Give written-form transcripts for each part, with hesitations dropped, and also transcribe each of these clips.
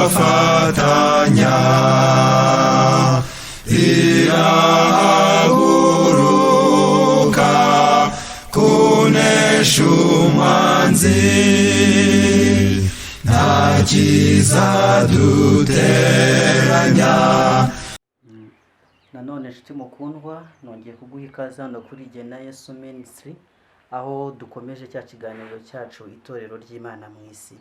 Tuzafatanya. Irahaguruka kunesha umwanzi, nta kizaduteranya. Nanone nshuti mukundwa, nongeye kuguha ikaze hano kuri Gena Yesu Ministry, aho dukomeje cya kiganiro cyacu, Itorero ry'Imana mu Isi.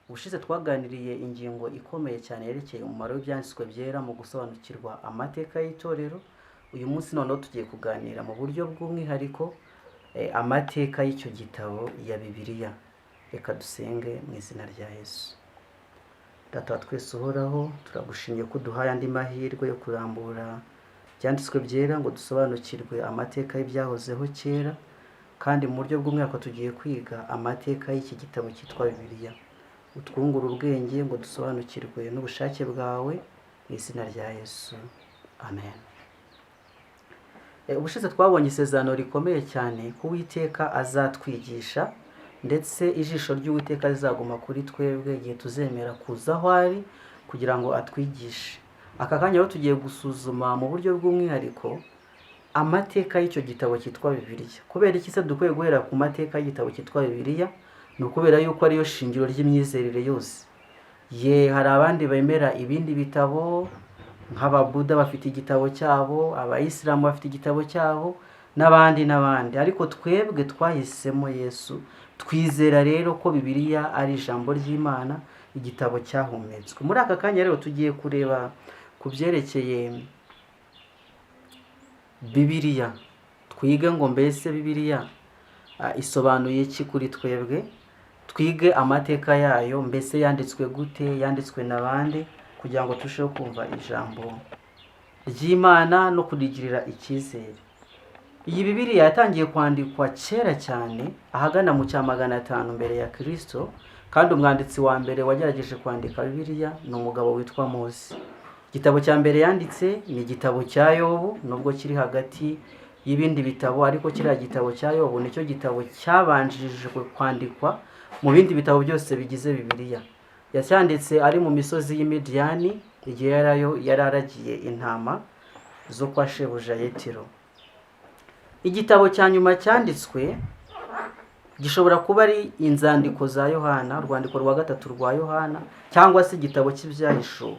Ubushize twaganiriye ingingo ikomeye cyane yerekeye umumaro w'Ibyanditswe Byera mu gusobanukirwa amateka y'itorero. Uyu munsi noneho tugiye kuganira mu buryo bw'umwihariko amateka y'icyo gitabo ya Bibiliya. Reka dusenge mu izina rya Yesu. Data wa twese uhoraho, turagushimye ko uduhaye andi mahirwe yo kurambura Ibyanditswe Byera ngo dusobanukirwe amateka y'ibyahozeho kera, kandi mu buryo bw'umwaka tugiye kwiga amateka y'iki gitabo cyitwa Bibiliya. Utwungure ubwenge ngo dusobanukirwe n'ubushake bwawe, mu izina rya Yesu, amen. Ubushize twabonye isezerano rikomeye cyane ko Uwiteka azatwigisha, ndetse ijisho ry'Uwiteka rizaguma kuri twebwe igihe tuzemera kuza aho ari kugira ngo atwigishe. Aka kanya rero tugiye gusuzuma mu buryo bw'umwihariko amateka y'icyo gitabo cyitwa Bibiliya. Kubera iki se dukwiye guhera ku mateka y'igitabo cyitwa Bibiliya? Ni ukubera yuko ariyo shingiro ry'imyizerere yose. Ye, hari abandi bemera ibindi bitabo, nk'Ababuda bafite igitabo cyabo, Abayisilamu bafite igitabo cyabo, n'abandi n'abandi, ariko twebwe twahisemo Yesu. Twizera rero ko Bibiliya ari ijambo ry'Imana, igitabo cyahumetswe. Muri aka kanya rero tugiye kureba ku byerekeye Bibiliya, twige ngo mbese Bibiliya isobanuye iki kuri twebwe, twige amateka yayo, mbese yanditswe gute, yanditswe na bande, kugira ngo turusheho kumva ijambo ry'Imana no kurigirira icyizere. Iyi Bibiliya yatangiye kwandikwa kera cyane, ahagana mu cya 500 mbere ya Kirisito, kandi umwanditsi wa mbere wagerageje kwandika Bibiliya ni umugabo witwa Mose. Igitabo cya mbere yanditse ni igitabo cya Yobu. Nubwo kiri hagati y'ibindi bitabo, ariko kiriya gitabo cya Yobu nicyo gitabo cyabanjirijwe kwandikwa mu bindi bitabo byose bigize Bibiliya. Yacyanditse ari mu misozi y'Imidiyani, igihe yari aragiye intama zo kwa shebuja Yetiro. Igitabo cya nyuma cyanditswe gishobora kuba ari Inzandiko za Yohana, urwandiko rwa gatatu rwa Yohana, cyangwa se igitabo cy'Ibyahishuwe.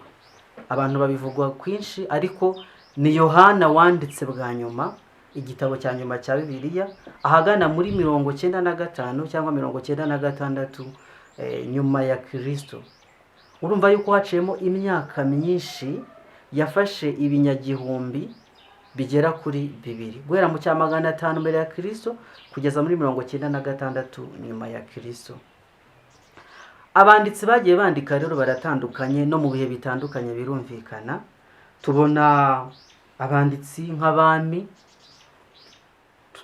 Abantu babivugwa kwinshi, ariko ni Yohana wanditse bwa nyuma igitabo cya nyuma cya Bibiliya, ahagana muri 95 cyangwa 96 nyuma ya Kirisito. Urumva yuko haciyemo imyaka myinshi, yafashe ibinyagihumbi bigera kuri 2, guhera mu cya 500 mbere ya Kirisito kugeza muri 96 nyuma ya Kirisito. Abanditsi bagiye bandika rero baratandukanye no mu bihe bitandukanye, birumvikana. Tubona abanditsi nk'abami.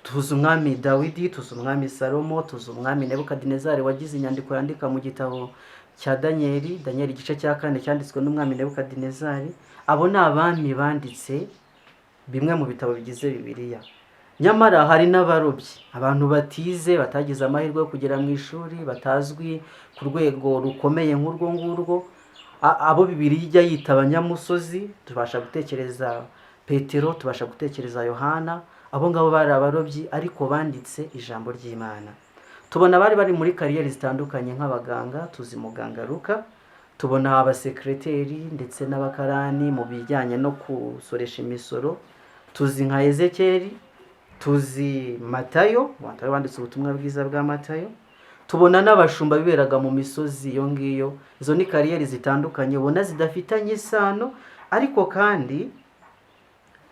Tuzi Umwami Dawidi, tuzi Umwami Salomo, tuzi Umwami Nebukadinezari wagize inyandiko yandika mu gitabo cya Daniyeli, Daniyeli igice cya 4 cyanditswe n'Umwami Nebukadinezari. Abo ni abami banditse bimwe mu bitabo bigize Bibiliya. Nyamara hari n'abarobyi, abantu batize, batagize amahirwe yo kugera mu ishuri, batazwi ku rwego rukomeye nk'urwo ngurwo, abo Bibiliya ijya yita abanyamusozi. Tubasha gutekereza Petero, tubasha gutekereza Yohana. Abo ngabo bari abarobyi, ariko banditse ijambo ry'Imana. Tubona abari bari muri kariyeri zitandukanye nk'abaganga, tuzi muganga Luka. Tubona abasekereteri ndetse n'abakarani mu bijyanye no gusoresha imisoro, tuzi nka Ezekeri. Tuzi Matayo, Matayo wanditse ubutumwa bwiza bwa Matayo. Tubona n'abashumba biberaga mu misozi iyo ngiyo. Izo ni kariyeri zitandukanye ubona zidafitanye isano, ariko kandi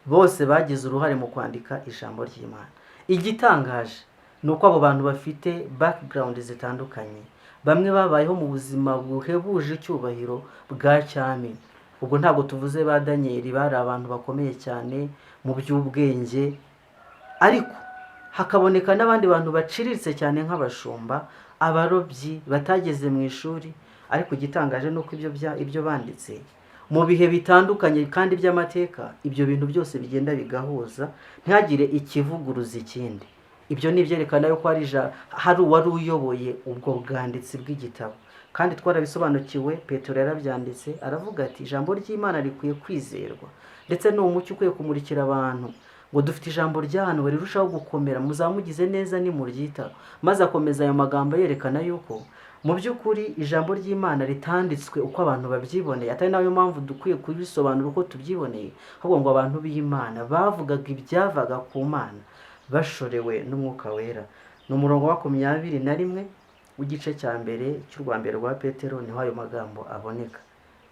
bose bagize uruhare mu kwandika ijambo ry'Imana. Igitangaje ni uko abo bantu bafite background zitandukanye, bamwe babayeho mu buzima buhebuje icyubahiro bwa cyami, ubwo ntabwo tuvuze ba Daniyeli, bari abantu bakomeye cyane mu by'ubwenge, ariko hakaboneka n'abandi bantu baciriritse cyane nk'abashumba, abarobyi batageze mu ishuri. Ariko igitangaje ni uko ibyo banditse mu bihe bitandukanye kandi by'amateka, ibyo bintu byose bigenda bigahuza, ntihagire ikivuguruza ikindi. Ibyo ni ibyerekana yuko hari uwari uyoboye ubwo bwanditsi bw'igitabo. Kandi twarabisobanukiwe, Petero yarabyanditse aravuga ati ijambo ry'Imana rikwiye kwizerwa, ndetse ni umucyo ukwiye kumurikira abantu, ngo dufite ijambo ryahanuwe rirushaho gukomera, muzamugize neza nimuryitaho. Maze akomeza ayo magambo yerekana yuko mu by'ukuri ijambo ry'Imana ritanditswe uko abantu babyiboneye, atari nayo mpamvu dukwiye kubisobanura uko tubyiboneye, ahubwo ngo abantu b'Imana bavugaga ibyavaga ku Mana bashorewe n'Umwuka Wera. Ni umurongo wa 21 w'igice cya mbere cy'urwa mbere rwa Petero, niho ayo magambo aboneka.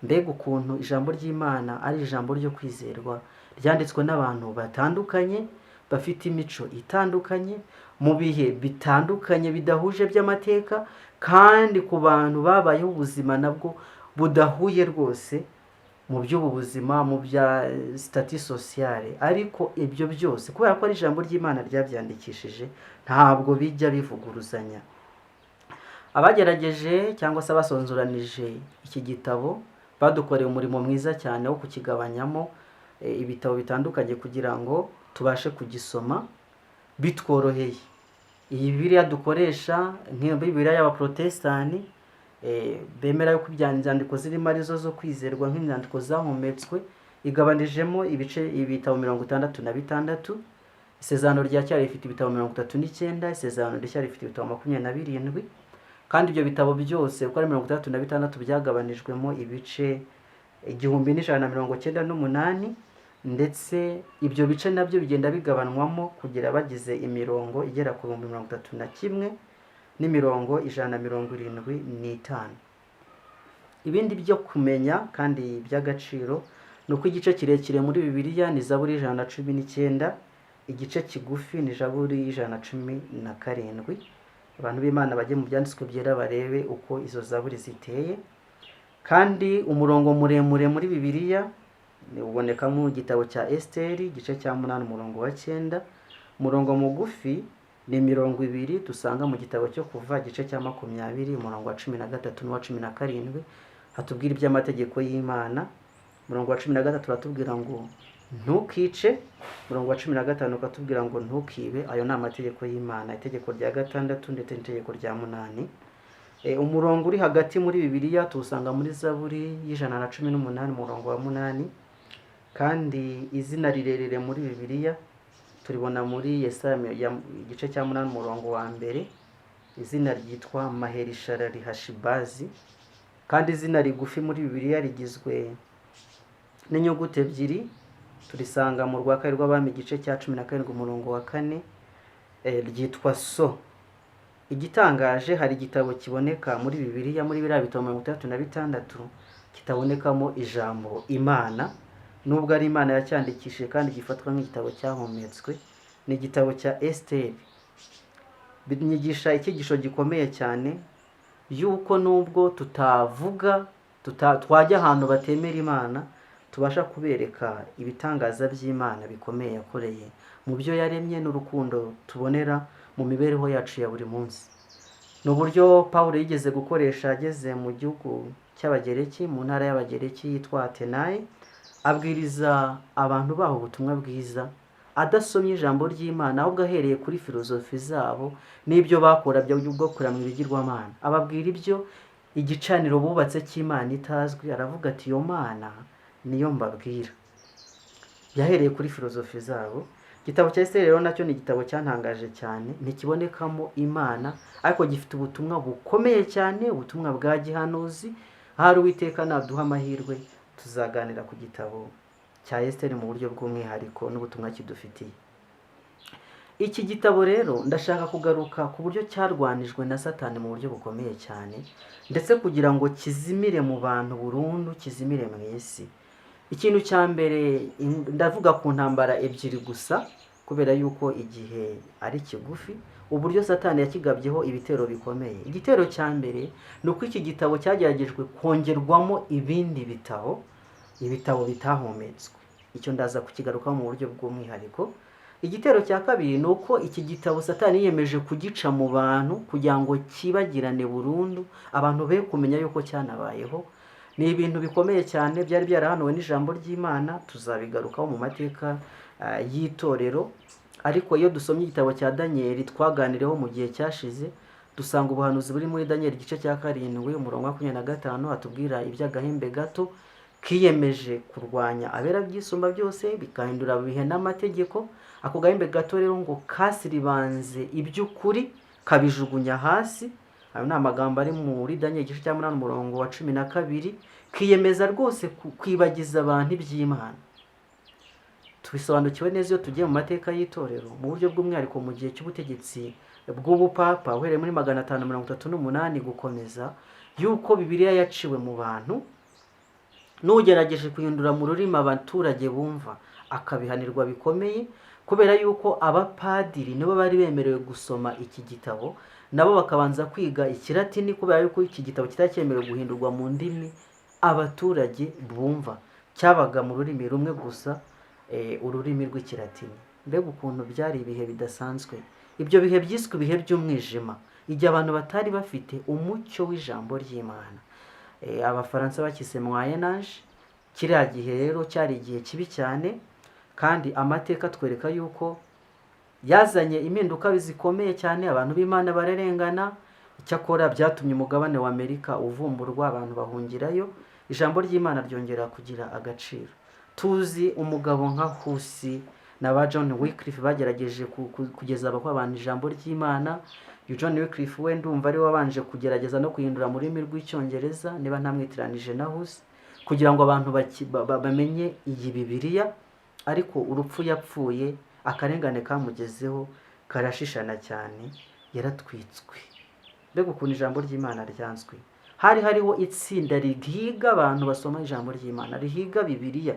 Mbega ukuntu ijambo ry'Imana ari ijambo ryo kwizerwa, ryanditswe n'abantu batandukanye, bafite imico itandukanye, mu bihe bitandukanye bidahuje by'amateka, kandi ku bantu babayeho ubuzima nabwo budahuye rwose mu by'ubu buzima, mu bya statut social. Ariko ibyo byose kubera ko ari ijambo ry'Imana ryabyandikishije, ntabwo bijya bivuguruzanya. Abagerageje cyangwa se abasonzoranije iki gitabo badukoreye umurimo mwiza cyane wo kukigabanyamo ibitabo bitandukanye kugira ngo tubashe kugisoma bitworoheye. Iyi Bibiliya dukoresha nk'iyo Bibiliya y'Abaprotestani, bemera yuko inyandiko zirimo arizo zo kwizerwa nk'inyandiko zahumetswe, igabanijemo ibice ibitabo 66. Isezerano rya kera rifite ibitabo 39, isezerano rishya rifite ibitabo 27. Kandi ibyo bitabo byose uko ari 66 byagabanijwemo ibice 1198, ndetse ibyo bice nabyo bigenda bigabanwamo kugera bagize imirongo igera ku 31,000 n'imirongo 175. Ibindi byo kumenya kandi by'agaciro ni uko igice kirekire muri Bibiliya ni Zaburi 119, igice kigufi ni Zaburi 117. Abantu b'Imana bajye mu byanditswe byera barebe uko izo zaburi ziteye. Kandi umurongo muremure muri Bibiliya uboneka mu gitabo cya Esiteri, igice cya 8, umurongo wa 9. Umurongo mugufi ni mirongo ibiri dusanga mu gitabo cyo Kuva, igice cya 20, umurongo wa 13 n'uwa 17, hatubwira iby'amategeko y'Imana. Umurongo wa 13 uratubwira ngo ntukice, umurongo wa 15 ukatubwira ngo ntukibe. Ayo ni amategeko y'Imana, itegeko rya gatandatu ndetse n'itegeko rya 8. Umurongo uri hagati muri Bibiliya tuwusanga muri Zaburi 118, umurongo wa 8. Kandi izina rirerire muri Bibiliya turibona muri Yesaya igice cya 8, umurongo wa 1, izina ryitwa Maherisharari Hashibazi. Kandi izina rigufi muri Bibiliya rigizwe n'inyuguti ebyiri, turisanga mu rwa kabiri rw'Abami, igice cya 17, umurongo wa 4, ryitwa So. Igitangaje, hari igitabo kiboneka muri Bibiliya, muri biriya bitabo 66, kitabonekamo ijambo Imana, nubwo ari Imana yacyandikishije kandi gifatwa nk'igitabo cyahumetswe, ni igitabo cya Esiteri. Binyigisha icyigisho gikomeye cyane yuko nubwo tutavuga twajya ahantu batemera Imana, tubasha kubereka ibitangaza by'Imana bikomeye yakoreye mu byo yaremye n'urukundo tubonera mu mibereho yacu ya buri munsi. Ni uburyo Pawulo yigeze gukoresha ageze mu gihugu cy'Abagereki, mu ntara y'Abagereki yitwa Atenayi, abwiriza abantu baho ubutumwa bwiza adasomye ijambo ry'Imana, ahubwo ahereye kuri filozofi zabo n'ibyo bakora byo kuramya ibigirwamana. Ababwira ibyo igicaniro bubatse cy'Imana itazwi, aravuga ati iyo Mana niyo mbabwira. Yahereye kuri filozofi zabo. Igitabo cya Esiteri rero nacyo ni igitabo cyantangaje cyane, ntikibonekamo Imana, ariko gifite ubutumwa bukomeye cyane, ubutumwa bwa gihanuzi. Ahari Uwiteka naduha amahirwe tuzaganira ku gitabo cya Esiteri mu buryo bw'umwihariko n'ubutumwa kidufitiye. Iki gitabo rero ndashaka kugaruka ku buryo cyarwanijwe na Satani mu buryo bukomeye cyane, ndetse kugira ngo kizimire mu bantu burundu, kizimire mu isi. Ikintu cya mbere, ndavuga ku ntambara ebyiri gusa kubera yuko igihe ari kigufi, uburyo Satani yakigabyeho ibitero bikomeye. Igitero cya mbere ni uko iki gitabo cyageragejwe kongerwamo ibindi bitabo, ibitabo bitahumetswe. Icyo ndaza kukigarukaho mu buryo bw'umwihariko. Igitero cya kabiri ni uko iki gitabo Satani yiyemeje kugica mu bantu kugira ngo kibagirane burundu, abantu be kumenya yuko cyanabayeho. Ni ibintu bikomeye cyane byari byarahanuwe n'ijambo ry'Imana, tuzabigarukaho mu mateka y'itorero. Ariko iyo dusomye igitabo cya Daniyeli twaganiriyeho mu gihe cyashize, Dusanga ubuhanuzi buri muri Daniyeli igice cya 7 umurongo wa 25, hatubwira iby'agahembe gato kiyemeje kurwanya abera byisumba byose, bigahindura ibihe n'amategeko. Ako gahembe gato rero ngo kasiribanze iby'ukuri kabijugunya hasi. Ayo ni amagambo ari muri Daniyeli igice cya 8 umurongo wa 12. Kiyemeza rwose kwibagiza abantu iby'Imana. Tubisobanukiwe neza iyo tugiye mu mateka y'itorero, mu buryo bw'umwihariko mu gihe cy'ubutegetsi bw'ubupapa, uhereye muri 538 gukomeza, yuko Bibiliya yaciwe mu bantu, n'ugerageje guhindura mu rurimi abaturage bumva akabihanirwa bikomeye, kubera yuko abapadiri nibo bari bemerewe gusoma iki gitabo, nabo bakabanza kwiga ikilatini, kubera yuko iki gitabo kitari cyemerewe guhindurwa mu ndimi abaturage bumva, cyabaga mu rurimi rumwe gusa, ururimi rw'ikilatini. Mbega ukuntu byari ibihe bidasanzwe! Ibyo bihe byiswe ibihe by'umwijima, igihe abantu batari bafite umucyo w'ijambo ry'Imana. Abafaransa bakise Moyen Âge. Kiriya gihe rero cyari igihe kibi cyane, kandi amateka atwereka yuko yazanye impinduka zikomeye cyane, abantu b'Imana bararengana. Icyakora byatumye umugabane wa Amerika uvumburwa, abantu bahungirayo, ijambo ry'Imana ryongera kugira agaciro. Tuzi umugabo nka Husi na ba John Wycliffe bagerageje kugeza abantu ijambo ry'Imana. Uyu John Wycliffe we ndumva ari we wabanje kugerageza no guhindura mu rurimi rw'Icyongereza, niba ntamwitiranije na Husi, kugira ngo abantu bamenye iyi Bibiliya. Ariko urupfu yapfuye, akarengane kamugezeho karashishana cyane, yaratwitswe. Mbega ukuntu ijambo ry'Imana ryanzwe! Hari hariho itsinda rihiga abantu basoma ijambo ry'Imana, rihiga Bibiliya,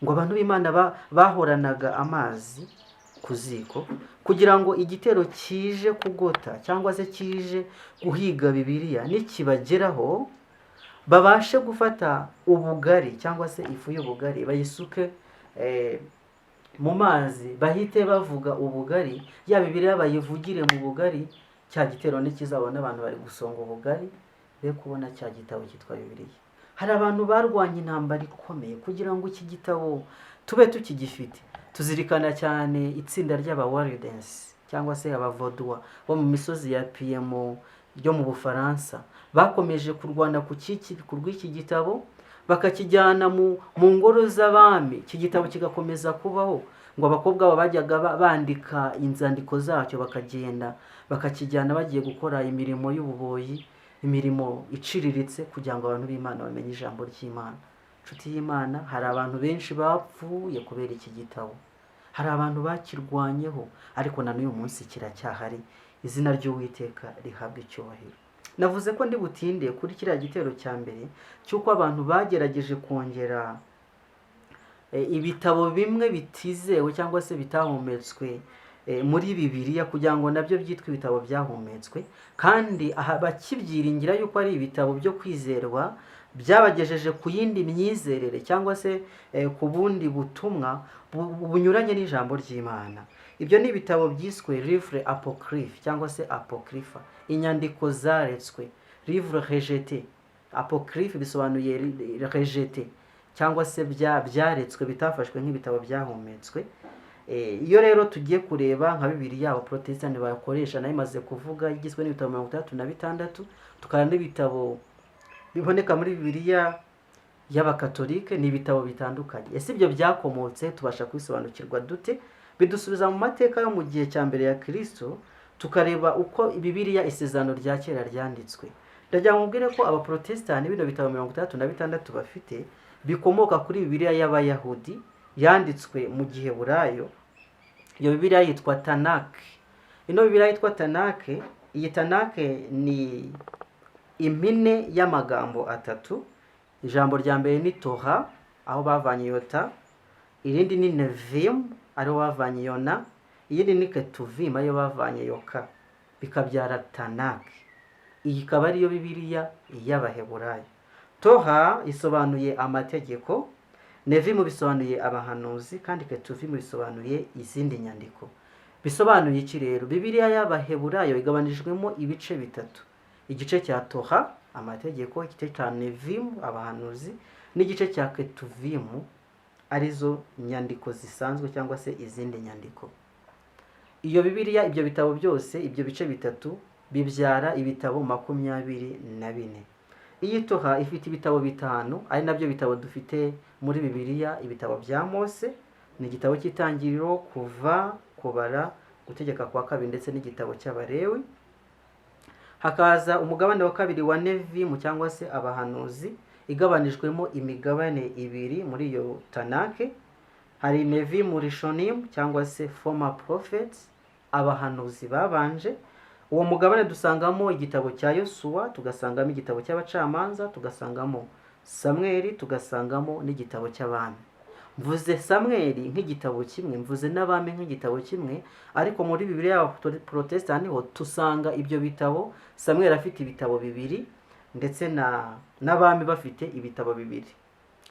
ngo abantu b'Imana bahoranaga amazi ku ziko, kugira ngo igitero kije kugota cyangwa se kije guhiga Bibiliya nikibageraho babashe gufata ubugari cyangwa se ifu y'ubugari bayisuke mu mazi, bahite bavuga ubugari, ya Bibiliya bayivugire mu bugari. Cya gitero nikizabona abantu bari gusonga ubugari, be kubona cya gitabo cyitwa Bibiliya. Hari abantu barwanye intambara ikomeye kugira ngo iki gitabo tube tukigifite. Tuzirikana cyane itsinda ry'abawaridens cyangwa se abavoduwa bo mu misozi ya Piyemo yo mu Bufaransa, bakomeje kurwana ku rw'iki gitabo, bakakijyana mu ngoro z'abami, iki gitabo kigakomeza kubaho. Ngo abakobwa babo bajyaga bandika inzandiko zacyo, bakagenda bakakijyana bagiye gukora imirimo y'ububoyi, imirimo iciriritse, kugira ngo abantu b'Imana bamenye ijambo ry'Imana. Inshuti y'Imana, hari abantu benshi bapfuye kubera iki gitabo, hari abantu bakirwanyeho, ariko na n'uyu munsi kiracyahari. Izina ry'Uwiteka rihabwa icyubahiro. Navuze ko ndi butinde kuri kiriya gitero cya mbere cy'uko abantu bagerageje kongera ibitabo bimwe bitizewe cyangwa se bitahumetswe muri Bibiliya, kugira ngo nabyo byitwe ibitabo byahumetswe, kandi aha bakibyiringira yuko ari ibitabo byo kwizerwa, byabagejeje ku yindi myizerere cyangwa se ku bundi butumwa bunyuranye n'ijambo ry'Imana. Ibyo ni ibitabo byiswe livre apocryphe cyangwa se apocrypha, inyandiko zaretswe, livre rejeté. Apocryphe bisobanuye rejeté cyangwa se byaretswe, bitafashwe nk'ibitabo byahumetswe. Iyo rero tugiye kureba nka Bibiliya abaprotesitanti bakoresha, nayo imaze kuvuga, igizwe n'ibitabo 66, tukareba n'ibitabo biboneka muri Bibiliya y'abakatolike, ni ibitabo bitandukanye. Ese ibyo byakomotse, tubasha kubisobanukirwa dute? Bidusubiza mu mateka yo mu gihe cya mbere ya Kristo, tukareba uko Bibiliya isezerano rya kera ryanditswe. Ndagira ngo mubwire ko abaprotesitanti bino bitabo 66 bafite bikomoka kuri Bibiliya y'Abayahudi yanditswe mu Giheburayo. Iyo Bibiliya yitwa Tanakh. Ino Bibiliya yitwa Tanakh, iyi Tanakh ni impine y'amagambo atatu. Ijambo rya mbere ni Toha, aho bavanye Yota, irindi ni Nevim, ariho bavanye Yona, iyindi ni Ketuvim, ariyo bavanye Yoka, bikabyara Tanakh. Iyi ikaba ariyo Bibiliya y'Abaheburayo. Toha isobanuye amategeko, Nevimu bisobanuye abahanuzi, kandi Ketuvimu bisobanuye izindi nyandiko. Bisobanuye iki rero? Bibiliya y'Abaheburayo igabanijwemo ibice bitatu: igice cya Toha, amategeko, igice cya Nevimu, abahanuzi, n'igice cya Ketuvimu, arizo nyandiko zisanzwe cyangwa se izindi nyandiko. Iyo Bibiliya, ibyo bitabo byose, ibyo bice bitatu Bibyara ibitabo 24. Iyi Torah ifite ibitabo bitanu, ari nabyo bitabo dufite muri Bibiliya. Ibitabo bya Mose ni igitabo cy'Itangiriro, Kuva, Kubara, Gutegeka kwa Kabiri ndetse n'igitabo cy'Abalewi. Hakaza umugabane wa kabiri wa Nevimu cyangwa se abahanuzi, igabanijwemo imigabane ibiri muri iyo Tanake. Hari Nevimu Rishonimu cyangwa se former prophets, abahanuzi babanje. Uwo mugabane dusangamo igitabo cya Yosuwa, tugasangamo igitabo cy'Abacamanza, tugasangamo Samweli, tugasangamo n'igitabo cy'Abami. Mvuze Samweli nk'igitabo kimwe, mvuze n'Abami nk'igitabo kimwe, ariko muri Bibiliya y'Abaporotesitanti ho tusanga ibyo bitabo, Samweli afite ibitabo bibiri ndetse na n'Abami bafite ibitabo bibiri.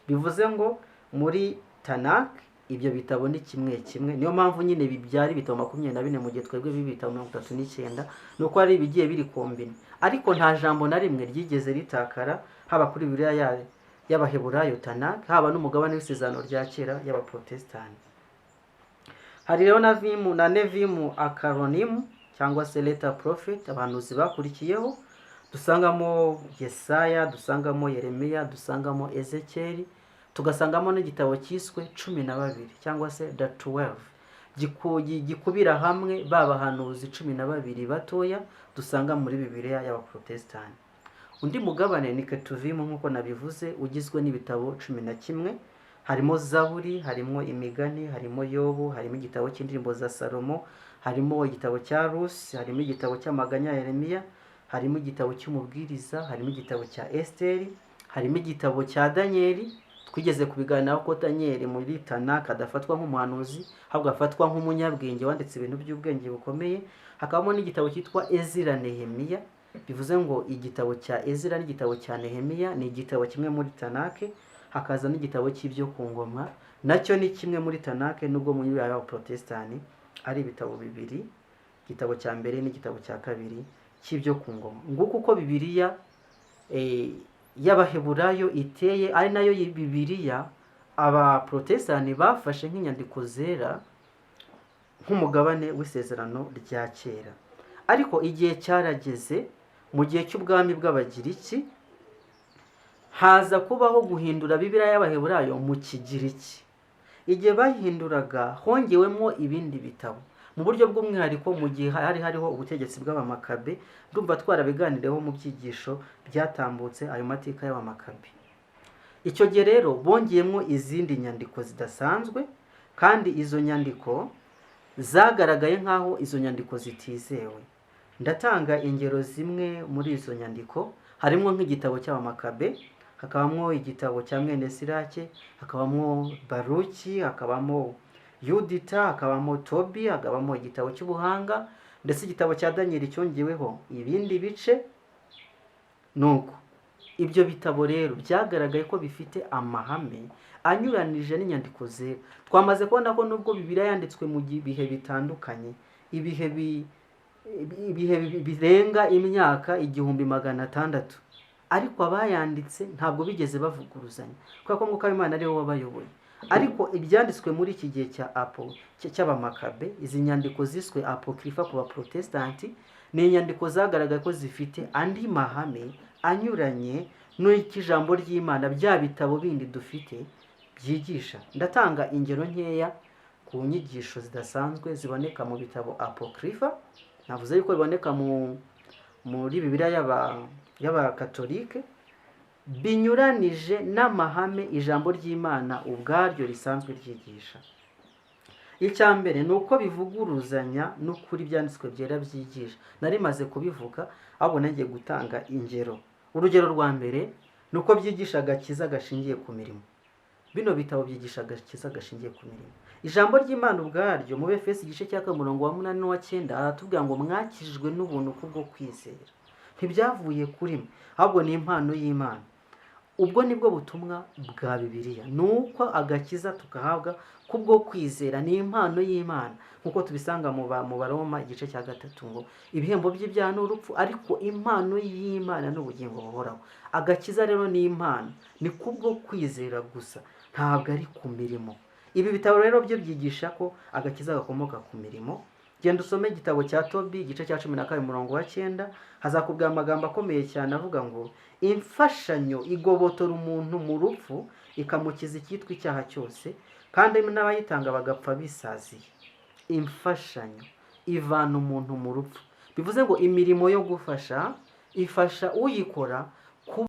Bivuze ngo muri Tanak ibyo bitabo ni kimwe kimwe. Niyo mpamvu nyine bibyara ibitabo 24, mu gihe twebwe biba ibitabo 39, ni uko hari ibigiye biri combine. Ariko nta jambo na rimwe ryigeze ritakara, haba kuri Bibiliya y'Abaheburayo Tanak, haba n'umugabane w'Isezerano rya Kera y'Abaporotesitanti. Hari rero na vimu na Nevimu Akaronimu cyangwa se later prophet, abahanuzi bakurikiyeho. Dusangamo Yesaya, dusangamo Yeremiya, dusangamo Ezekeri, tugasangamo n'igitabo cyiswe 12 cyangwa se the 12, gikubira hamwe ba bahanuzi 12 batoya dusanga muri Bibiliya y'Abaporotesitanti. Undi mugabane ni Ketuvimu, nk'uko nabivuze, ugizwe n'ibitabo 11. Harimo Zaburi, harimo Imigani, harimo Yobu, harimo igitabo cy'Indirimbo za Salomo, harimo igitabo cya Rusi, harimo igitabo cy'Amaganya ya Yeremiya, harimo igitabo cy'Umubwiriza, harimo igitabo cya Esiteri, harimo igitabo cya Daniyeli. Twigeze kubiganiraho ko Daniyeli muri Tanaka adafatwa nk'umuhanuzi, ahubwo afatwa nk'umunyabwenge wanditse ibintu by'ubwenge bukomeye. Hakabamo n'igitabo cyitwa Ezira Nehemiya. Bivuze ngo igitabo cya Ezira n'igitabo cya Nehemiya ni igitabo kimwe muri Tanake. Hakaza n'igitabo cy'Ibyo ku Ngoma, nacyo ni kimwe muri Tanake, nubwo muri y'Abaporotesitanti ari ibitabo bibiri, igitabo cya mbere n'igitabo cya kabiri cy'Ibyo ku Ngoma. Nguko uko Bibiliya y'Abaheburayo iteye, ari nayo Bibiliya Abaporotesitanti bafashe nk'inyandiko zera, nk'umugabane w'Isezerano rya Kera. Ariko igihe cyarageze, mu gihe cy'ubwami bw'Abagiriki, haza kubaho guhindura Bibiliya y'Abaheburayo mu Kigiriki. Igihe bahinduraga, hongewemo ibindi bitabo mu buryo bw'umwihariko, mu gihe hari hariho ubutegetsi bw'Abamakabe. Ndumva twarabiganireho mu byigisho byatambutse, ayo mateka y'Abamakabe. Icyo gihe rero bongeyemo izindi nyandiko zidasanzwe, kandi izo nyandiko zagaragaye nk'aho izo nyandiko zitizewe. Ndatanga ingero zimwe muri izo nyandiko. Harimo nk'igitabo cy'Abamakabe, hakabamo igitabo cya Mwene Sirake, hakabamo Baruki, hakabamo Yudita, hakabamo Tobi, hakabamo igitabo cy'Ubuhanga, ndetse igitabo cya Daniyeli cyongeweho ibindi bice. Nuko ibyo bitabo rero byagaragaye ko bifite amahame anyuranije n'inyandiko zera. Twamaze kubona ko nubwo Bibiliya yanditswe mu bihe bitandukanye, ibihe birenga imyaka 1600, ariko abayanditse ntabwo bigeze bavuguruzanya, kubera ko Mwuka w'Imana ariwe wabayoboye. Ariko ibyanditswe muri iki gihe cya apo cy'Abamakabe, izi nyandiko ziswe apokrifa ku Baprotesitanti, ni inyandiko zagaragaye ko zifite andi mahame anyuranye n'icyo ijambo ry'Imana, bya bitabo bindi dufite, byigisha. Ndatanga ingero nkeya ku nyigisho zidasanzwe ziboneka mu bitabo apokrifa. Navuze yuko biboneka muri Bibiliya y'Abakatolike, binyuranije n'amahame ijambo ry'Imana ubwaryo risanzwe ryigisha. Icya mbere ni uko bivuguruzanya n'ukuri Ibyanditswe Byera byigisha. Nari maze kubivuga, ahubwo nagiye gutanga ingero. Urugero rwa mbere ni uko byigisha agakiza gashingiye ku mirimo. Bino bitabo byigisha agakiza gashingiye ku mirimo. Ijambo ry'Imana ubwaryo, mu Befesi igice cya 2, umurongo wa 8 n'uwa 9, aratubwira ngo: "Mwakijijwe n'ubuntu kubwo kwizera, ntibyavuye kuri mwe, ahubwo ni impano y'Imana." Ubwo nibwo butumwa bwa Bibiliya, ni uko agakiza tugahabwa kubwo kwizera, ni impano y'Imana, nk'uko tubisanga mu Baroma igice cya 3, ngo: "Ibihembo by'ibyaha ni urupfu, ariko impano y'Imana ni ubugingo buhoraho." Agakiza rero ni impano, ni kubwo kwizera gusa, ntabwo ari ku mirimo. Ibi bitabo rero byo byigisha ko agakiza gakomoka ku mirimo. Genda usome igitabo cya Tobi, igice cya 12, umurongo wa 9, hazakubwira amagambo akomeye cyane avuga ngo imfashanyo igobotora umuntu mu rupfu, ikamukiza icyitwa icyaha cyose, kandi n'abayitanga bagapfa bisaziye. Imfashanyo ivana umuntu mu rupfu, bivuze ngo imirimo yo gufasha ifasha uyikora ku.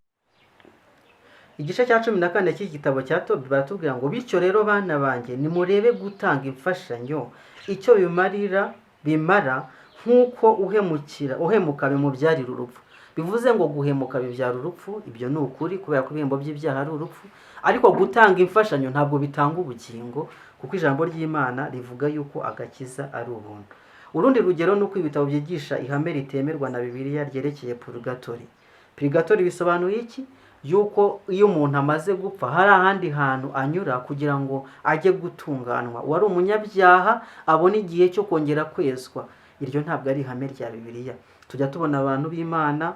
Igice cya 14 cy'iki gitabo cya Tobi baratubwira ngo: "Bityo rero, bana banjye, nimurebe gutanga imfashanyo icyo bimarira bimara, nk'uko uhemukira uhemuka bimubyarira urupfu." Bivuze ngo guhemuka bibyara urupfu. Ibyo ni ukuri, kubera ko ibihembo by'ibyaha ari urupfu. Ariko gutanga imfashanyo ntabwo bitanga ubugingo, kuko ijambo ry'Imana rivuga yuko agakiza ari ubuntu. Urundi rugero ni uko ibitabo byigisha ihame ritemerwa na Bibiliya ryerekeye purugatori. Purigatori bisobanuye iki? Yuko iyo umuntu amaze gupfa hari ahandi hantu anyura kugira ngo ajye gutunganwa, uwari umunyabyaha abone igihe cyo kongera kwezwa. Iryo ntabwo ari ihame rya Bibiliya. Tujya tubona abantu b'Imana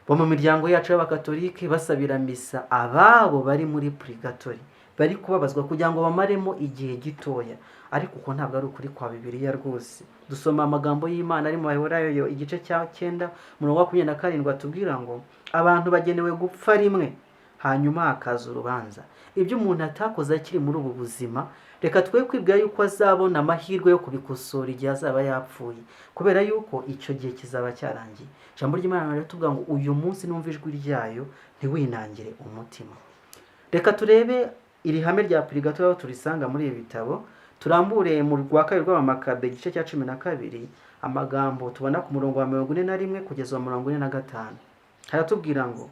bo mu miryango yacu y'Abakatolike basabira misa ababo bari muri purigatori, bari kubabazwa kugira ngo bamaremo igihe gitoya, ariko uko ntabwo ari ukuri kwa Bibiliya rwose. Dusoma amagambo y'Imana ari mu Baheburayo, igice cya 9, umurongo wa 27, atubwira ngo abantu bagenewe gupfa rimwe, hanyuma hakaza urubanza. Ibyo umuntu atakoze akiri muri ubu buzima, reka twe kwibwira yuko azabona amahirwe yo kubikosora igihe azaba yapfuye, kubera yuko icyo gihe kizaba cyarangiye. Ijambo ry'Imana riratubwira ngo uyu munsi numva ijwi ryayo, ntiwinangire umutima. Reka turebe iri hame rya purigatori aho turisanga muri ibi bitabo. Turambure mu rwa kabiri rw'Abamakabe, igice cya 12, amagambo tubona ku murongo wa 41 kugeza wa 45. Haratubwira ngo: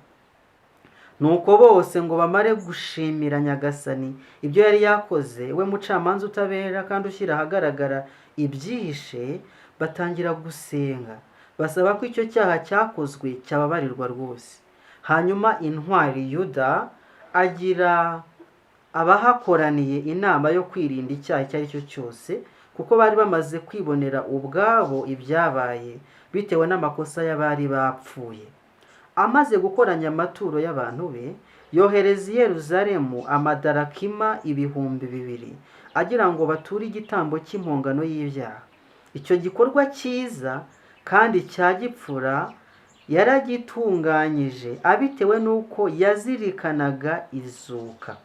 "Nuko bose ngo bamare gushimira Nyagasani ibyo yari yakoze, we mucamanza utabera kandi ushyira ahagaragara ibyihishe, batangira gusenga basaba ko icyo cyaha cyakozwe cyababarirwa rwose. Hanyuma intwari Yuda agira abahakoraniye inama yo kwirinda icyaha icyo ari cyo cyose, kuko bari bamaze kwibonera ubwabo ibyabaye bitewe n'amakosa y'abari bapfuye. Amaze gukoranya amaturo y'abantu be, yohereza i Yeruzalemu amadarakima 2000, agira ngo bature igitambo cy'impongano y'ibyaha. Icyo gikorwa cyiza kandi cya gipfura yaragitunganyije abitewe n'uko yazirikanaga izuka.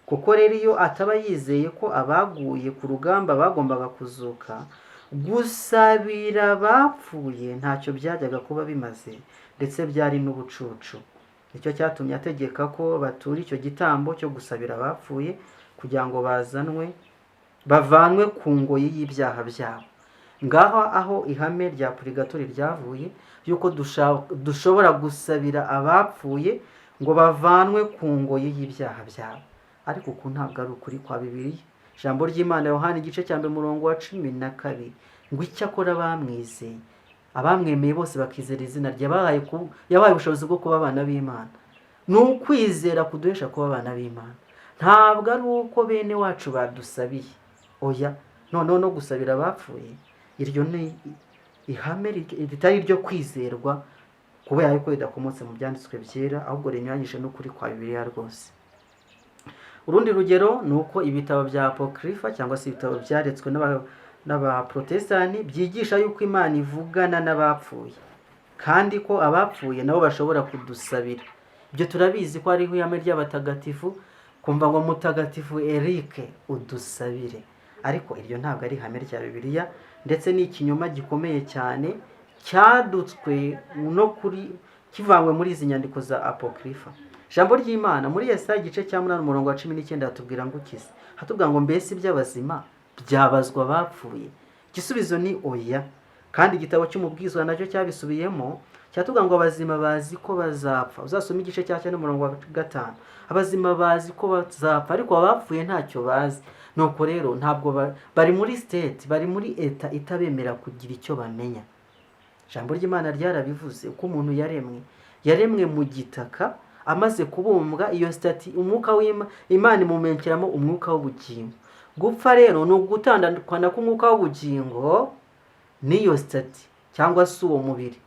Kuko rero iyo ataba yizeye ko abaguye ku rugamba bagombaga kuzuka, gusabira abapfuye ntacyo byajyaga kuba bimaze, ndetse byari n'ubucucu. Nicyo cyatumye ategeka ko batura icyo gitambo cyo gusabira abapfuye, kugira ngo bazanwe bavanwe ku ngoyi y'ibyaha byabo." Ngaho aho ihame rya purigatori ryavuye, yuko dushobora gusabira abapfuye ngo bavanwe ku ngoyi y'ibyaha byabo. Ariko uku ntabwo ari ukuri kwa Bibiliya. Ijambo ry'Imana, Yohani igice cya 1, umurongo wa 12, ngo icyakora bamwizeye, abamwemeye bose bakizera izina rye, yabahaye ubushobozi bwo kuba abana b'Imana. Ni ukwizera kuduhesha kuba abana b'Imana, ntabwo ari uko bene wacu badusabiye. Oya. Noneho no gusabira abapfuye, iryo ni ihame ritari iryo kwizerwa, kubera yuko ridakomotse mu Byanditswe Byera, ahubwo rinyuranyije n'ukuri kwa Bibiliya rwose. Urundi rugero ni uko ibitabo bya apokrifa, cyangwa se ibitabo byaretswe n'abaprotestani, byigisha yuko Imana ivugana n'abapfuye, kandi ko abapfuye nabo bashobora kudusabira. Ibyo turabizi ko hariho ihame ry'abatagatifu, kumva ngo "Mutagatifu Eric, udusabire". Ariko iryo ntabwo ari ihame rya Bibiliya, ndetse ni ikinyoma gikomeye cyane cyadutswe no kuri kivanywe muri izi nyandiko za apokrifa. Ijambo ry'Imana muri Yesaya, igice cya 8, umurongo wa 19, hatubwira ngo ukize, hatubwira ngo: "Mbese iby'abazima byabazwa abapfuye?" Igisubizo ni oya. Kandi igitabo cy'Umubwizwa nacyo cyabisubiyemo, cyatubwira ngo abazima bazi ko bazapfa. Uzasome igice cya 9, umurongo wa 5. Abazima bazi ko bazapfa, ariko abapfuye ntacyo bazi. Nuko rero ntabwo bari muri state, bari muri état itabemera kugira icyo bamenya. Ijambo ry'Imana ryarabivuze uko umuntu yaremwe. Yaremwe mu gitaka, amaze kubumbwa iyo statut, umwuka w'Imana, Imana imumekeramo umwuka w'ubugingo. Gupfa rero ni ugutandukana k'umwuka w'ubugingo n'iyo statut cyangwa se uwo mubiri.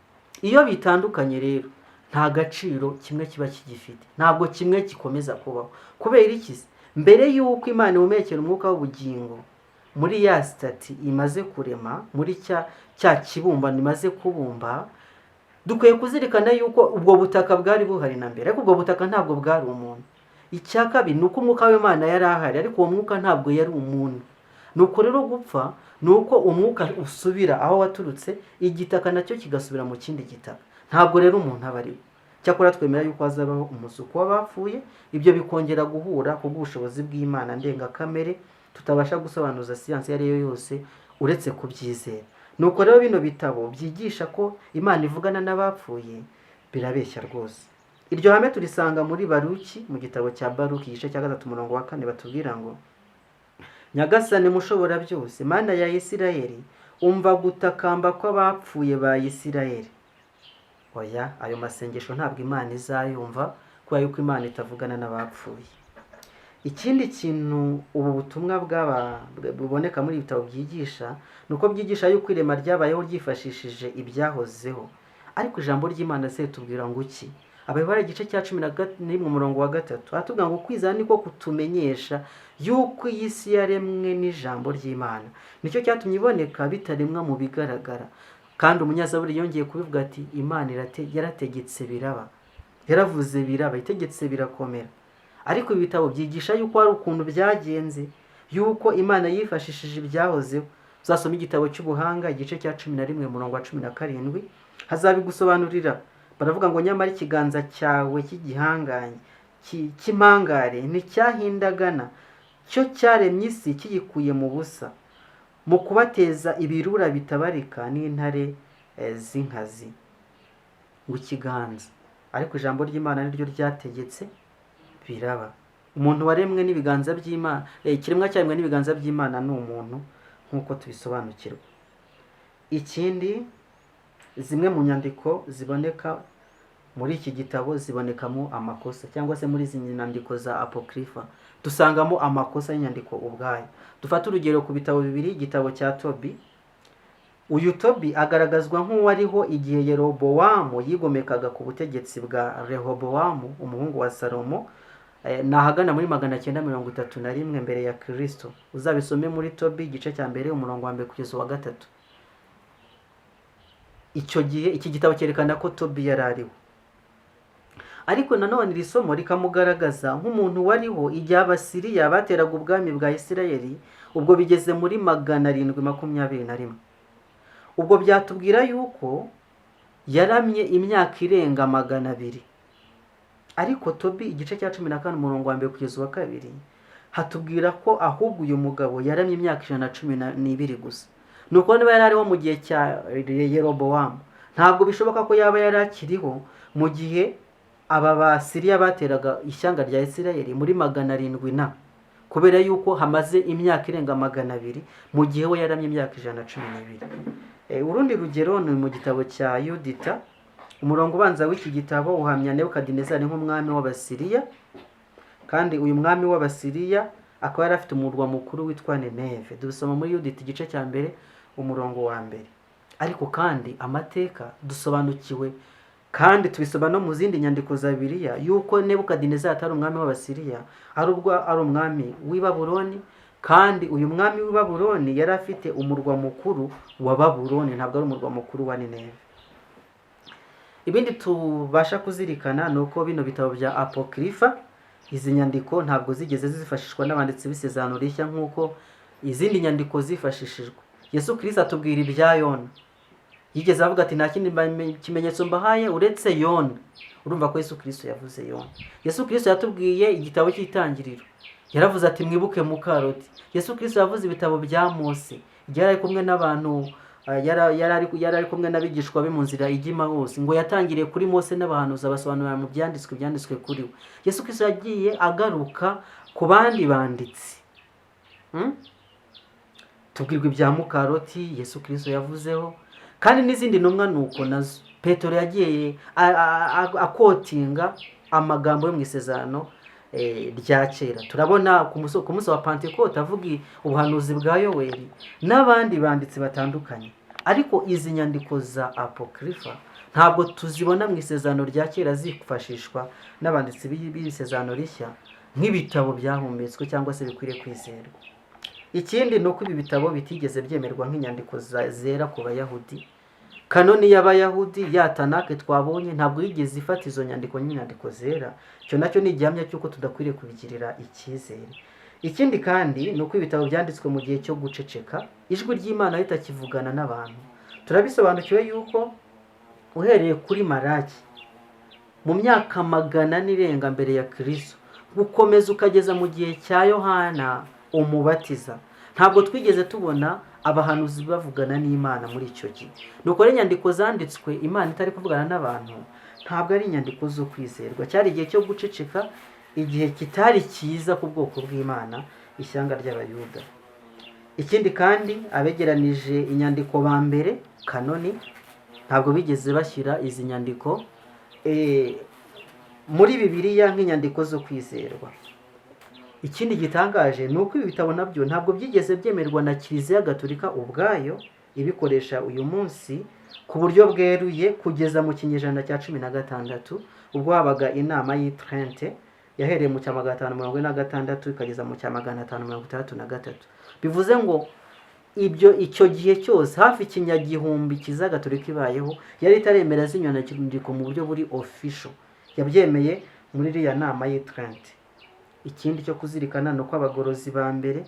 Iyo bitandukanye rero, nta gaciro kimwe kiba kigifite, ntabwo kimwe gikomeza kubaho. Kubera iki se? Mbere y'uko Imana ihumekera umwuka w'ubugingo, muri ya statue imaze kurema, muri cya kibumbano imaze kubumba, dukwiye kuzirikana yuko ubwo butaka bwari buhari na mbere, ariko ubwo butaka ntabwo bwari umuntu. Icya kabiri ni uko umwuka w'Imana yari ahari, ariko uwo mwuka ntabwo yari umuntu. Nuko rero gupfa ni uko umwuka usubira aho waturutse, igitaka nacyo kigasubira mu kindi gitaka. Ntabwo rero umuntu aba ariwe. Cyakora twemera yuko hazabaho umuzuko w'abapfuye, ibyo bikongera guhura kubw'ubushobozi bw'Imana ndengakamere tutabasha gusobanuza siyansi iyo ari yo yose uretse kubyizera. Nuko rero bino bitabo byigisha ko Imana ivugana n'abapfuye birabeshya rwose. Iryo hame turisanga muri Baruki, mu gitabo cya Baruki igice cya 3 umurongo wa 4, batubwira ngo: "Nyagasani mushobora byose, Mana ya Isirayeli, umva gutakamba kw'abapfuye ba Isirayeli." Oya, ayo masengesho ntabwo Imana izayumva, kubera yuko Imana itavugana n'abapfuye. Ikindi kintu ubu butumwa buboneka muri ibi bitabo byigisha ni uko byigisha yuko irema ryabayeho ryifashishije ibyahozeho. Ariko ijambo ry'Imana se ritubwira ngo iki? Abaheburayo igice cya 11 umurongo wa 3 aratubwira ngo: "Kwizera niko kutumenyesha yuko iyi si yaremwe n'ijambo ry'Imana, nicyo cyatumye iboneka bitaremwa mu bigaragara." Kandi umunyazaburi yongeye kubivuga ati: "Imana yarategetse biraba, yaravuze biraba, itegetse birakomera." Ariko ibi bitabo byigisha yuko hari ukuntu byagenze, yuko Imana yifashishije ibyahozeho. Uzasoma igitabo cy'Ubuhanga igice cya 11 umurongo wa 17, hazabigusobanurira. Baravuga ngo: "Nyamara ikiganza cyawe cy'igihangange cy'impangare nticyahindagana, cyo cyaremye isi kiyikuye mu busa, mu kubateza ibirura bitabarika n'intare z'inkazi." Ngo ikiganza, ariko ijambo ry'Imana niryo ryategetse biraba. Umuntu waremwe n'ibiganza by'Imana, ikiremwa cyaremwe n'ibiganza by'Imana ni umuntu, nk'uko tubisobanukirwa. Ikindi, zimwe mu nyandiko ziboneka muri iki gitabo zibonekamo amakosa, cyangwa se muri izi nyandiko za apokrifa dusangamo amakosa y'inyandiko ubwayo. Dufate urugero ku bitabo bibiri. Igitabo cya Tobi. Uyu Tobi agaragazwa nk'uwariho igihe Yerobowamu yigomekaga ku butegetsi bwa Rehobowamu, umuhungu wa Salomo, ni ahagana muri 931 mbere ya Kristo. Uzabisome muri Tobi igice cya 1 umurongo wa 1 kugeza uwa 3. Icyo gihe iki gitabo cyerekana ko Tobi yari ariho, ariko nanone iri somo rikamugaragaza nk'umuntu wariho igihe Abasiriya bateraga ubwami bwa Isirayeli, ubwo bigeze muri 721. Ubwo byatubwira yuko yaramye imyaka irenga 200. Ariko Tobi igice cya 14 umurongo wa 1 kugeza uwa 2 hatubwira ko ahubwo uyu mugabo yaramye imyaka 112 gusa. Ni uko niba yari ariho mu gihe cya Yerobowamu, ntabwo bishoboka ko yaba yari akiriho mu gihe aba Basiriya bateraga ishyanga rya Isirayeli muri 700 na, kubera yuko hamaze imyaka irenga 200 mu gihe we yaramye imyaka 112. Urundi rugero ni mu gitabo cya Yudita. Umurongo ubanza w'iki gitabo uhamya Nebukadinezari nk'umwami w'Abasiriya, kandi uyu mwami w'Abasiriya akaba yari afite umurwa mukuru witwa Nineve. Dusoma muri Yudita igice cya 1 umurongo wa 1. Ariko kandi amateka dusobanukiwe, kandi tubisoma no mu zindi nyandiko za Bibiliya, yuko Nebukadinezari atari umwami w'Abasiriya, ari ubwo ari umwami w'i Babuloni. Kandi uyu mwami w'i Babuloni yari afite umurwa mukuru wa Babuloni, ntabwo ari umurwa mukuru wa Nineve. Ibindi tubasha kuzirikana ni uko bino bitabo bya apokrifa, izi nyandiko ntabwo zigeze zifashishwa n'abanditsi b'Isezerano Rishya nk'uko izindi nyandiko zifashishijwe. Yesu Kristo atubwira ibya Yona, yigeze avuga ati: "Nta kindi kimenyetso mbahaye uretse Yona." Urumva ko Yesu Kristo yavuze Yona. Yesu Kristo yatubwiye igitabo cy'Itangiriro, yaravuze ati: "Mwibuke muka Loti." Yesu Kristo yavuze ibitabo bya Mose igihe yari ari kumwe n'abantu, yari ari kumwe n'abigishwa be mu nzira ijya i Emawusi, ngo yatangiriye kuri Mose n'abahanuzi, abasobanurira mu byanditswe ibyanditswe kuri we. Yesu Kristo yagiye agaruka ku bandi banditsi. Tubwirwa ibya muka Loti Yesu Kristo yavuzeho, kandi n'izindi ntumwa ni uko nazo. Petero yagiye akotinga amagambo yo mu Isezerano rya Kera. Turabona ku munsi wa Pantekote avuga ubuhanuzi bwa Yoweri n'abandi banditsi batandukanye. Ariko izi nyandiko za apokrifa ntabwo tuzibona mu Isezerano rya Kera zifashishwa n'abanditsi b'Isezerano Rishya nk'ibitabo byahumetswe cyangwa se bikwiriye kwizerwa. Ikindi ni uko ibi bitabo bitigeze byemerwa nk'inyandiko zera ku Bayahudi. Kanoni y'Abayahudi ya Tanake twabonye ntabwo yigeze ifata izo nyandiko nk'inyandiko zera. Icyo nacyo ni igihamya cy'uko tudakwiriye kubigirira icyizere. Ikindi kandi ni uko ibitabo byanditswe mu gihe cyo guceceka, ijwi ry'Imana ritakivugana n'abantu. Turabisobanukiwe yuko uhereye kuri Maraki mu myaka 400 irenga mbere ya Kristo, gukomeza ukageza mu gihe cya Yohana Umubatiza, ntabwo twigeze tubona abahanuzi bavugana n'Imana muri icyo gihe. Nuko rero inyandiko zanditswe Imana itari kuvugana n'abantu ntabwo ari inyandiko zo kwizerwa. Cyari igihe cyo guceceka, igihe kitari cyiza ku bwoko bw'Imana, ishyanga ry'Abayuda. Ikindi kandi, abegeranije inyandiko ba mbere, kanoni, ntabwo bigeze bashyira izi nyandiko muri Bibiliya nk'inyandiko zo kwizerwa. Ikindi gitangaje ni uko ibi bitabo nabyo ntabwo byigeze byemerwa na Kiliziya Gatolika ubwayo ibikoresha uyu munsi ku buryo bweruye, kugeza mu kinyejana cya 16, ubwo habaga inama y'i Trente yahereye mu cya 546 ikageza mu cya 563. Bivuze ngo ibyo icyo gihe cyose, hafi ikinyagihumbi, Kiliziya Gatolika ibayeho yari itaremera zino nyandiko mu buryo buri official. Yabyemeye muri iriya nama y'i Trente. Ikindi cyo kuzirikana ni uko abagorozi ba mbere,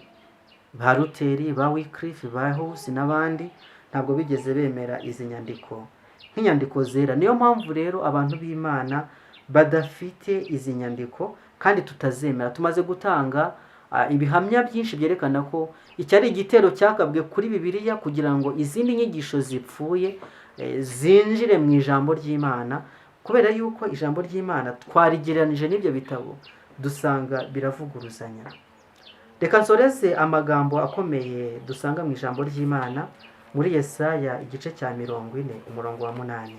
ba Luteri, ba Wycliffe, ba Hus n'abandi, ntabwo bigeze bemera izi nyandiko nk'inyandiko zera. Niyo mpamvu rero abantu b'Imana badafite izi nyandiko kandi tutazemera. Tumaze gutanga ibihamya byinshi byerekana ko iki ari igitero cyagabwe kuri Bibiliya kugira ngo izindi nyigisho zipfuye zinjire mu ijambo ry'Imana, kubera yuko ijambo ry'Imana twarigereranije n'ibyo bitabo dusanga biravuguruzanya. Reka nsoreze amagambo akomeye dusanga mu ijambo ry'Imana muri Yesaya igice cya 40 umurongo wa 8.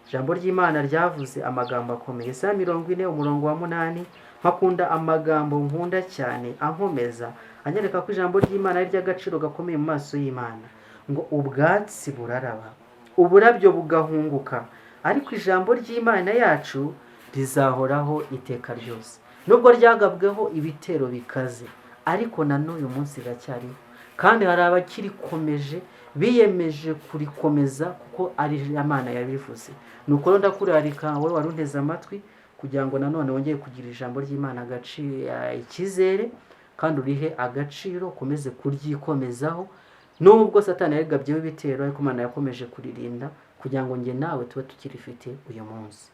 Ijambo ry'Imana ryavuze amagambo akomeye. Yesaya 40 umurongo wa 8. Mpakunda amagambo nkunda cyane, ankomeza, anyereka ko ijambo ry'Imana ari iry'agaciro gakomeye mu maso y'Imana, ngo: "Ubwatsi buraraba, uburabyo bugahunguka, ariko ijambo ry'Imana yacu rizahoraho iteka ryose." Nubwo ryagabweho ibitero bikaze, ariko na n'uyu munsi riracyariho, kandi hari abakirikomeje, biyemeje kurikomeza kuko ari Imana yabivuze. Nuko rero ndakurarika wowe wari unteze amatwi kugira ngo nanone wongere kugira ijambo ry'Imana agaciro, icyizere, kandi urihe agaciro, ukomeze kuryikomezaho. Nubwo Satani yarigabyeho ibitero, ariko Imana yakomeje kuririnda kugira ngo njye nawe tube tukirifite uyu munsi.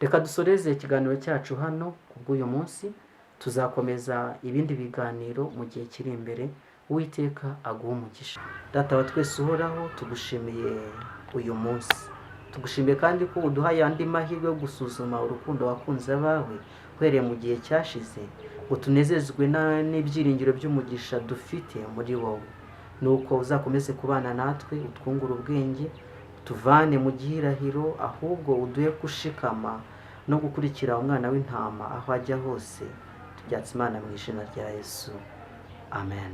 Reka dusoreze ikiganiro cyacu hano kubw'uyu munsi. Tuzakomeza ibindi biganiro mu gihe kiri imbere. Uwiteka aguhe umugisha. Data wa twese uhoraho, tugushimiye uyu munsi, tugushimiye kandi ko uduhaye andi mahirwe yo gusuzuma urukundo wakunze abawe uhereye mu gihe cyashize, ngo tunezezwe n'ibyiringiro by'umugisha dufite muri wowe. Nuko uzakomeze kubana natwe, utwungure ubwenge, tuvane mu gihirahiro, ahubwo uduhe gushikama no gukurikira Umwana w'Intama aho ajya hose. Tubyatse Imana mu izina rya Yesu, amen.